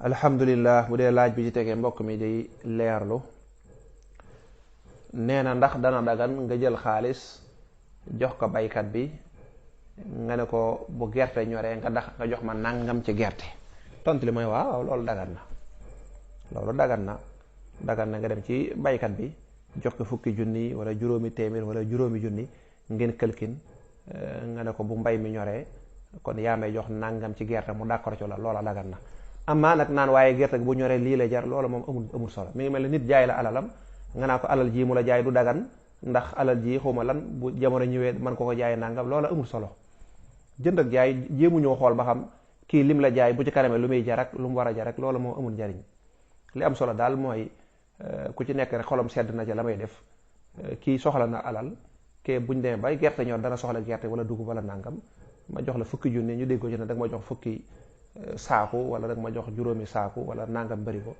alhamdulillah bu dee laaj bi ci tegee mbokk mi day leerlu nee na ndax dana dagan nga jël xaalis jox ko baykat bi nga ne ko bu gerte ñoree nga jox ma nangam ci gerte. tontu li mooy waaw loolu dagan na. loolu dagan na nga dem ci baykat bi jox ko fukki junni wala juróomi téeméer wala juróomi junni ngeen këlkin nga ne ko bu mbay mi ñoree kon yaa may jox nangam ci gerte mu d'accord ci loola dagan na. amaa nag naan waaye gerte gi bu ñoree lii la jar loola moom amul solo mi ngi mel ne nit jaay la alalam nga naa ko alal ji mu la jaay du dagan ndax alal ji xawma lan bu jamono ñëwee man ko jaay nangam loola amul solo. jënd ak jaay jéemu ñoo xool ba xam kii lim la jaay bu ci kanamee lu muy jar ak lu mu war a jar ak loola moom amul njariñ. li am solo daal mooy ku ci nekk rek xolam sedd na ca la may def kii soxla na alal ke buñ demee bay gerte ñor dana soxla gerte wala dugub wala nangam ma jox la fukki junni ñu dégg ko ci ne dag ma jox fukki saaku wala dag ma jox juróomi saaku wala nangam bëri ko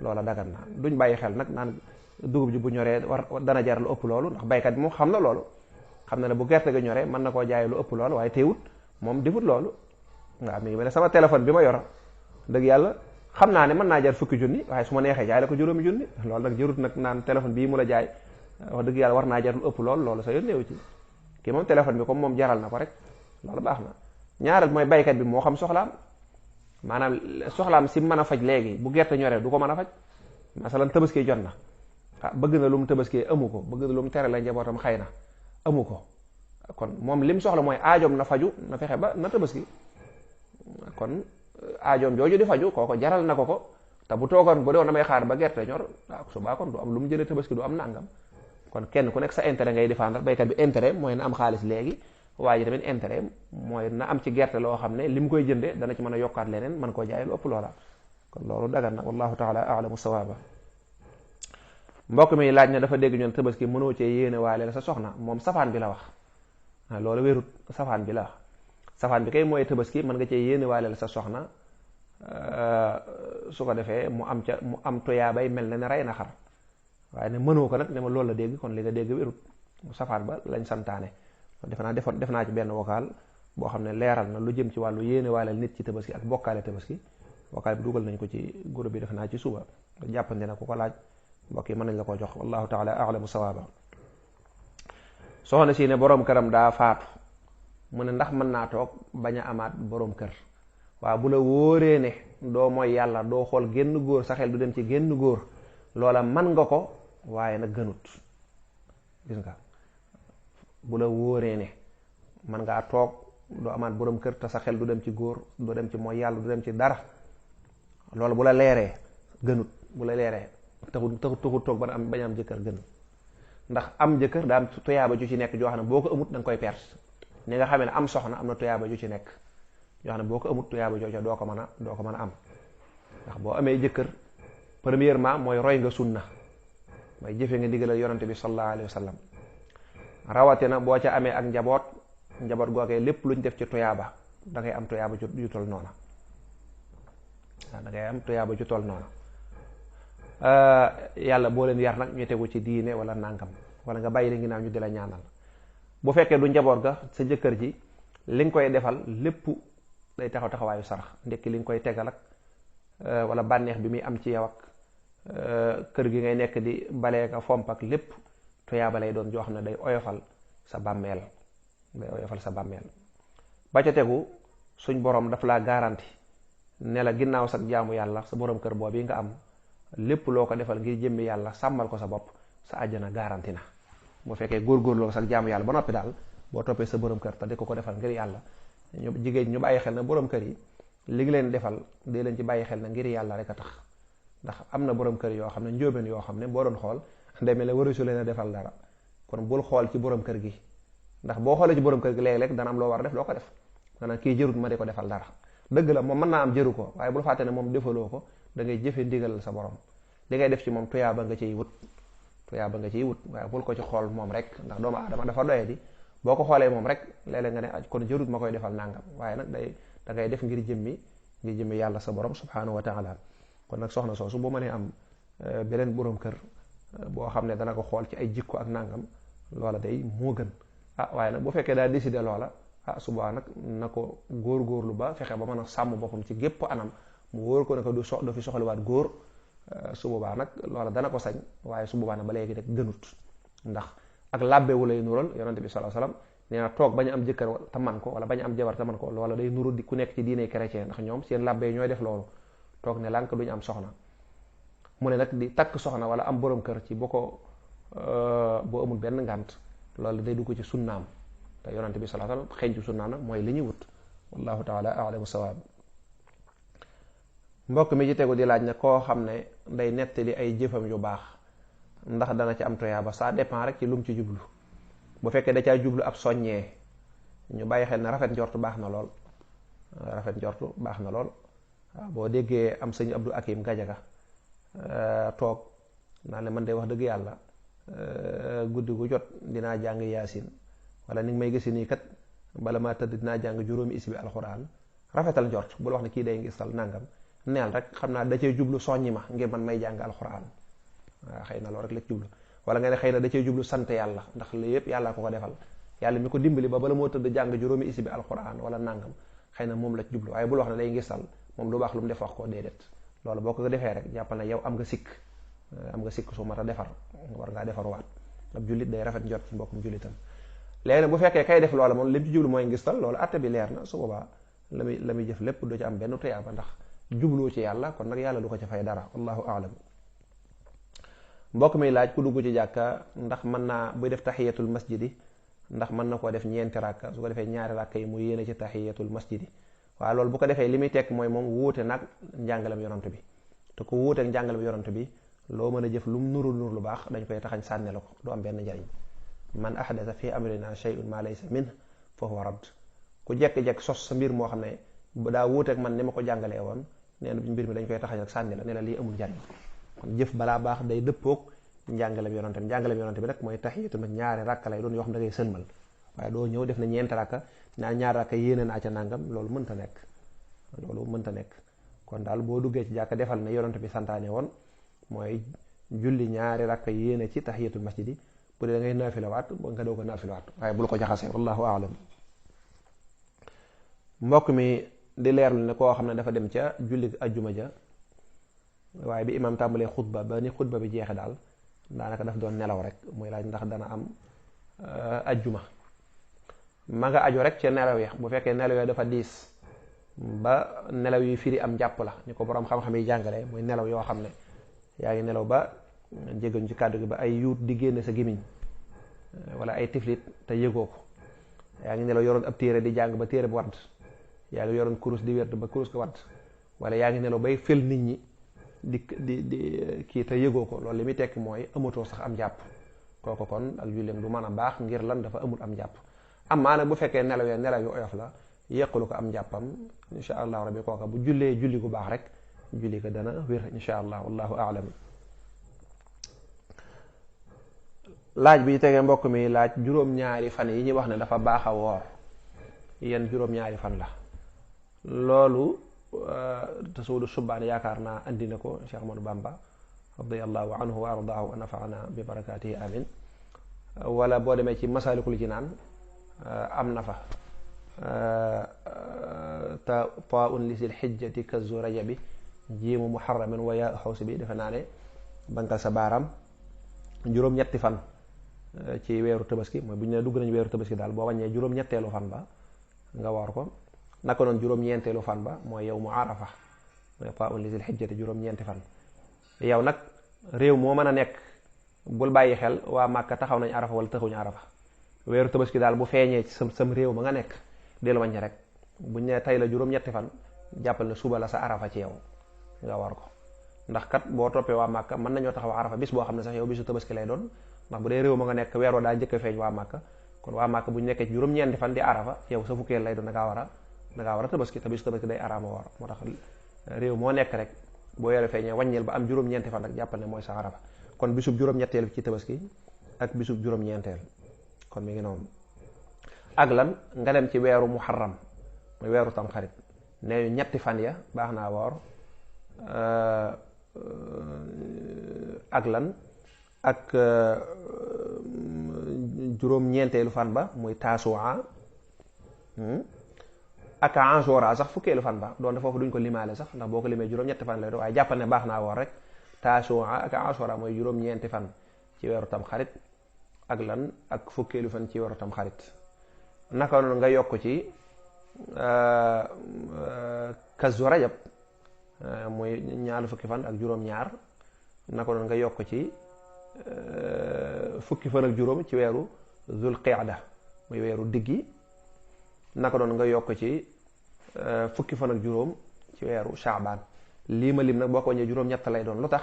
loola dagan na. duñ bàyyi xel nag naan dugub ji bu ñoree dana jar lu ëpp loolu ndax baykat bi moom xam na loolu xam na ne bu gerte ga ñoree mën na koo jaay lu ëpp loolu waaye teewut moom defut loolu. waaw mi ngi mel ne sama téléphone bi ma yor dëgg yàlla xam naa ne mën naa jar fukki junni waaye su ma neexee jaay la ko juróomi junni loolu nag jërut nag naan téléphone bii mu la jaay wax dëgg yàlla war naa jar lu ëpp loolu sa yoon néew ci kii moom téléphone bi comme moom jaral na ko rek loolu baax na. ñaareel mooy baykat bi moo xam soxlaam maanaam soxlaam si mën a faj léegi bu gerte ñoree du ko mën a faj masalan tabaski jot na bëgg na lu mu tabaski amu ko bëgg na lu mu tere la njabootam xëy na amu ko kon moom lim soxla mooy aajoom na faju na fexe ba na tabaski kon aajoom jooju di faju kooko jaral na ko te bu toogoon bu doon damay xaar ba gerte ñor subaa kon du am lu mu jëlee tabaski du am nangam. kon kenn ku nekk sa intérêt ngay défendre baykat bi intérêt mooy na am xaalis léegi waaye ji tamit intérêt mooy na am ci gerte loo xam ne li mu koy jënde dana ci mën a yokkaat leneen mën koo jaay lu ëpp loola kon loolu dagan na wallahu taala alamu sawaaba. mbokk mi laaj na dafa dégg ñoon tabaski mënoo cee yéene waale la sa soxna moom safaan bi la wax loolu wérut safaan bi la wax safaan bi kay mooy tabaski mën nga cee yéene waale la sa soxna su ko defee mu am toyaabay mel ne rey na xar waaye ne mënoo ko nag ne ma loolu la dégg kon li nga dégg wérut safaan ba lañ santaane. def naa ci benn vocal boo xam ne leeral na lu jëm ci wàllu yéene waaleel nit ci tabaski ak bokkaale tabaski vocal bi dugal nañ ko ci groupe bi def naa ci suba jàppandi na ku ko laaj mbokk yi mën nañ la ko jox wallahu taala alamu sawaaba. soxna si ne boroom këram daa faatu mu ne ndax mën naa toog bañ a amaat boroom kër waaw bu la wóoree ne doo mooy yàlla doo xool génn góor sa xel du dem ci génn góor loola man nga ko waaye nag gënut gis nga bu la wóoree ne man ngaa toog doo amaat boroom kër te sa xel du dem ci góor du dem ci mooy yàlla du dem ci dara loolu bu la leeree gënut bu la leeree taxul toog ba am bañ am jëkkër gënut ndax am jëkkër daa am tuyaaba ju ci nekk joo xam ne boo ko amut da nga koy perte ni nga xamee ne am soxna am na tuyaaba ju ci nekk yoo xam ne boo ko amut tuyaaba jooja doo ko mën a am ndax boo amee jëkkër premièrement mooy roy nga sunna mooy jëfe nga ndigalal yonante bi sallallahu alayhi wa sallam rawatina boo ca amee ak njaboot googee lépp luñ def ci tuyaaba da ngay am tuyaaba ju tol noona waaw da ngay am tuyaaba ju tol noona yàlla boo leen yar nag ñu tegu ci diine wala nangam wala nga bàyyi leen ginnaaw ñu di la ñaanal. bu fekkee du njaboot ga sa jëkkër ji li nga koy defal lépp day taxawaayu sarax ndekki li nga koy tegal ak wala bànneex bi muy am ci yow ak kër gi ngay nekk di balee ka fomp ak lépp tuyaaba lay doon joo xam ne day oyofal sa bàmmeel ba ca tegu suñ borom daf laa garanti ne la ginnaaw sa jaamu yàlla sa borom kër boobu yi nga am lépp loo ko defal ngir jëmmi yàlla sàmmal ko sa bopp sa àjjana garanti na. bu fekkee góorgóorloo sax jaamu yàlla ba noppi daal boo toppee sa borom kër te di ko defal ngir yàlla jigéen ñu bàyyi xel na borom kër yi li ngi leen defal dee leen ci bàyyi xel na ngir yàlla rek a tax ndax am na borom kër yoo xam ne njóobeen yoo xam ne boo doon xool demee la warisu leen a defal dara kon bul xool ci borom kër gi ndax boo xoolee ci borom kër gi léeg-léeg dana am loo war a def doo ko def dana kii jërut ma di ko defal dara dëgg la moom mën naa am jëru ko waaye bul fàtte ne moom defaloo ko da ngay jëfe ndigal sa borom li ngay def ci moom tuyaaba nga ciy wut waaye bul ko ci xool moom rek ndax doomu aadama dafa doye di boo ko xoolee moom rek léeg-léeg nga ne aj kon jërut ma koy defal nangam waaye nag da ngay def ngir jëmmi yàlla sa borom subhanahu wa taala kon nag soxna soosu boo mënee am beneen borom kër boo xam ne dana ko xool ci ay jikko ak nangam loola day moo gën waaye nag bu fekkee daa décider loola subaa nag na ko góorgóorlu ba fexe ba mën a sàmm boppam ci gépp anam mu wóor ko ne ko du fi soxliwaat góor su boobaa nag loola dana ko sañ, waaye su boobaa nag ba léegi rek gënut, ndax ak làbbewu lay nural. yonante bi sallallahu alayhi wasallam nee na toog bañ am jëkkër te man ko wala bañ am jabar te man ko loola day nuru di ku nekk ci diine chrétien, ndax ñoom seen làbbe yi ñooy def loolu, toog ne lànk duñu am soxna. mu ne nag di takk soxna wala am borom kër ci boo amul benn ngànt, loolu day dugg ci sunnaam, te yonante bi sallallahu alayhi wasallam xeeñ ci sunnaam nag mooy li ñuy wut. wallahu taala a'lamu sawaab. mbokk mi ci tegu di laaj ne koo xam ne day nettali ay jëfam yu baax ndax dana ci am toyaaba. Ça dépend rek ci lu mu ci jublu. bu fekkee da caa jublu ab soññee, ñu bàyyi xel ne rafet njortu baax na lool, rafet njortu baax na lool. waaw boo déggee am sëñ Abdou Akim Gajaga toog naa ne man de wax dëgg yàlla guddi gu jot dinaa jàng yaasin, wala ni nga may gisi nii kat bala maa tëdd dinaa jàng juróomi isbi alxuraan, rafetal njort. bul wax ne kii day ngistal nangam, neel rek xam naa da cee jublu soññi ma ngir man may jàng alxuraan. waaw xëy na loolu rek la jublu. wala nga ne xëy na da cee jublu sant yàlla, ndax li yëpp yàlla ko defal, yàlla mi ko dimbali ba bala moo tëdd jàng juróomi isbi alxuraan wala nangam, xëy na moom la ci jublu. waaye bul wax ne day ngistal, moom lu baax lu mu def wax ko déedéet. loolu boo ko defee rek jàppal ne yow am nga sikk su mat a defar, war ngaa defar waat. ab jullit day rafet njort ci mbokkum jullitam. léegi nag bu fekkee kay def loola moom li mu ci jublu mooy ngistal, loolu atte bi leer na. su boobaa la muy jëf lépp du ci am benn tuyaaba, ndax jubloo ci yàlla, kon nag yàlla du ko ci fay dara. wallahu a'lam. mbokk mi laaj ku dugg ci jàkka ndax mën naa buy def tahiyatul masjidi ndax mën na koo def ñeenti rakka, su ko defee ñaari rakka yi mu yéene ci tahiyatul masjidi. waaw loolu bu ko defee li muy tekk mooy moom wuute nag njàngalem yonant bi, te ku wuuteeg njàngalem yonant bi loo mën a jëf lu mu nuru lu baax dañ koy taxañ sànni la ko, du am benn njariñ. man ahdatha fi amrina shay'un ma laysa min fa huwa radd. ku jekk-jekk sos sa mbir moo xam ne daa wuuteeg man ni ma ko jàngalee woon, nee na mbir mi dañ koy taxañ rek sànni la ne la lii amul njariñ. kon jëf balaa baax day dëppoog njàngalem yonante bi. njàngalem yonante bi nag mooy tahiyatul masjid ñaari rakka lay doon yoo xam ne da ngay sëlmal, waaye doo ñëw def na ñeenti rakka ñaari rakka yéene naa ca nangam, loolu mënta nekk. kon daal boo duggee ci jàkka defal ne yonante bi santaane woon, mooy julli ñaari rakka yéene ci tahiyatul masjid yi. bu dee da ngay naafilawaat nga doo ko naafilawaat, waaye bul ko jaxasee. wallahu a'lam. mbokk mi di leerlu ne koo xam ne dafa dem ca julli ajjuma ja, waaye bi imaam tàmbalee xutba ba ni xutba bi jeexe daal daanaka daf doon nelaw rek. muy laaj ndax dana am ajjuma. ma nga aju rek ca nelaw ya. bu fekkee nelaw ya dafa diis ba nelaw yi firi am jàpp la, ñu ko boroom xam-xam yi jàngale, muy nelaw yoo xam ne yaa ngi nelaw ba jéggañ ci kàddu gi ba ay yuut di génne sa gémmiñ wala ay tiflit te yëgoo ko. yaa ngi nelaw yoroon ab téere di jàng ba téere bu wadd, yaa ngi yoroon kurus di wérd ba kurus ko wadd, wala yaa ngi nelaw bay fël nit ñi di kii te yëgoo ko. loolu li muy tekki mooy amatoo sax am jàpp. kooku kon ak julleem du mën a baax ngir lan dafa amul am jàpp. am maa nag bu fekkee nelaw ya nelaw yu oyof la, yëqalu ko am jàppam, insha allahu rabbi kooka bu jullee julli gu baax rek julli ko dana wér insha allah. wallahu a'lam. laaj bi tegee mbokk mi laaj juróom-ñaari fan yi ñuy wax ne dafa baax a woor, yenn juróom-ñaari fan la. loolu Tasuudu Subaan yaakaar naa andi na ko Cheikh Ahmadou Bamba radiyallahu anhu wa ardaahu wa nafa'ana bi barakaatihi amin. wala boo demee ci Masaalikul Jinaan am na fa taa'un li sil xijjati kazu rajabi jiimu muharramin wa yaa xawsi bi. defe naa ne bankal sa baaraam juróom-ñetti fan ci weeru tabaski, mooy bu ñu ne dugg nañu weeru tabaski daal boo wàññee juróom-ñetteelu fan ba nga woor ko. naka noonu juróom-ñeenteelu fan ba mooy yow mu arafa, mooy taa'un li sil xijjati juróom-ñeenti fan. yow nag réew moo mën a nekk bul bàyyi xel waa Màkka taxaw nañ arafa wala taxuñu arafa. weeru tabaski daal bu feeñee ci sam réew ma nga nekk del wàññi rek. buñ ne tey la juróom-ñetti fan jàppal ne suba la sa arafa ci yow nga war ko. ndax kat boo toppee waa Màkka mën nañoo taxaw arafa bis boo xam ne sax yow bisu tabaski lay doon, ndax bu dee réew ma nga nekk weer wa daa njëkk a feeñ waa Màkka. kon waa Màkka bu ñu nekkee ci juróom-ñeenti fan di arafa yow sa fukkeel lay doon da ngaa war a tabaski, te bisu tabaski day araama war. moo tax réew moo nekk rek boo yore feeñee wàññeel ba am juróom-ñeenti fan rek jàppal ne mooy sa arafa. kon bisub juróom-ñetteel ci tabaski ak bisub juróom-ñeenteel, kon mi ngi noonu. ak lan nga dem ci weeru muharram muy weeru tamxarit, ne ñetti fan ya baax naa woor. ak lan ak juróom-ñeenteelu fan ba muy taasuwaa ak Ashura sax fukkeelu fan ba doon foofu duñ ko limaale sax ndax boo ko limee juróom-ñetti fan lay doon waaye jàppal ne baax naa woor rek. Tasu'a ak Ashura mooy juróom-ñeenti fan ci weeru tam xarit ak lan ak fukkeelu fan ci weeru tam xarit naka noonu nga yokk ci Kazu Rajab mooy ñaar fukki fan ak juróom-ñaar naka noonu nga yokk ci fukki fan ak juróom ci weeru Zul Qiyada muy weeru diggi naka noonu nga yokk ci fukki fan ak juróom ci weeru Sha'ban lii ma lim nag boo ko wàññee juróom-ñett lay doon lu tax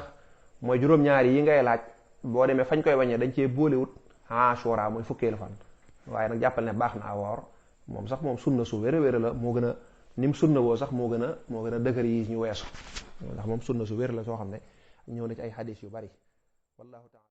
mooy juróom-ñaari yi ngay laaj boo demee fañ koy wàññee dañ cee boolewut Ashura mooy fukkeelu fan waaye nag jàppal ne baax na woor moom sax moom sunna su wér a wér la moo gën a nim sunna woo sax moo gën a dëgër yi ñu weesu ndax moom sunna su wér la soo xam ne ñëw na ci ay xadis yu bari wallahu ta'ala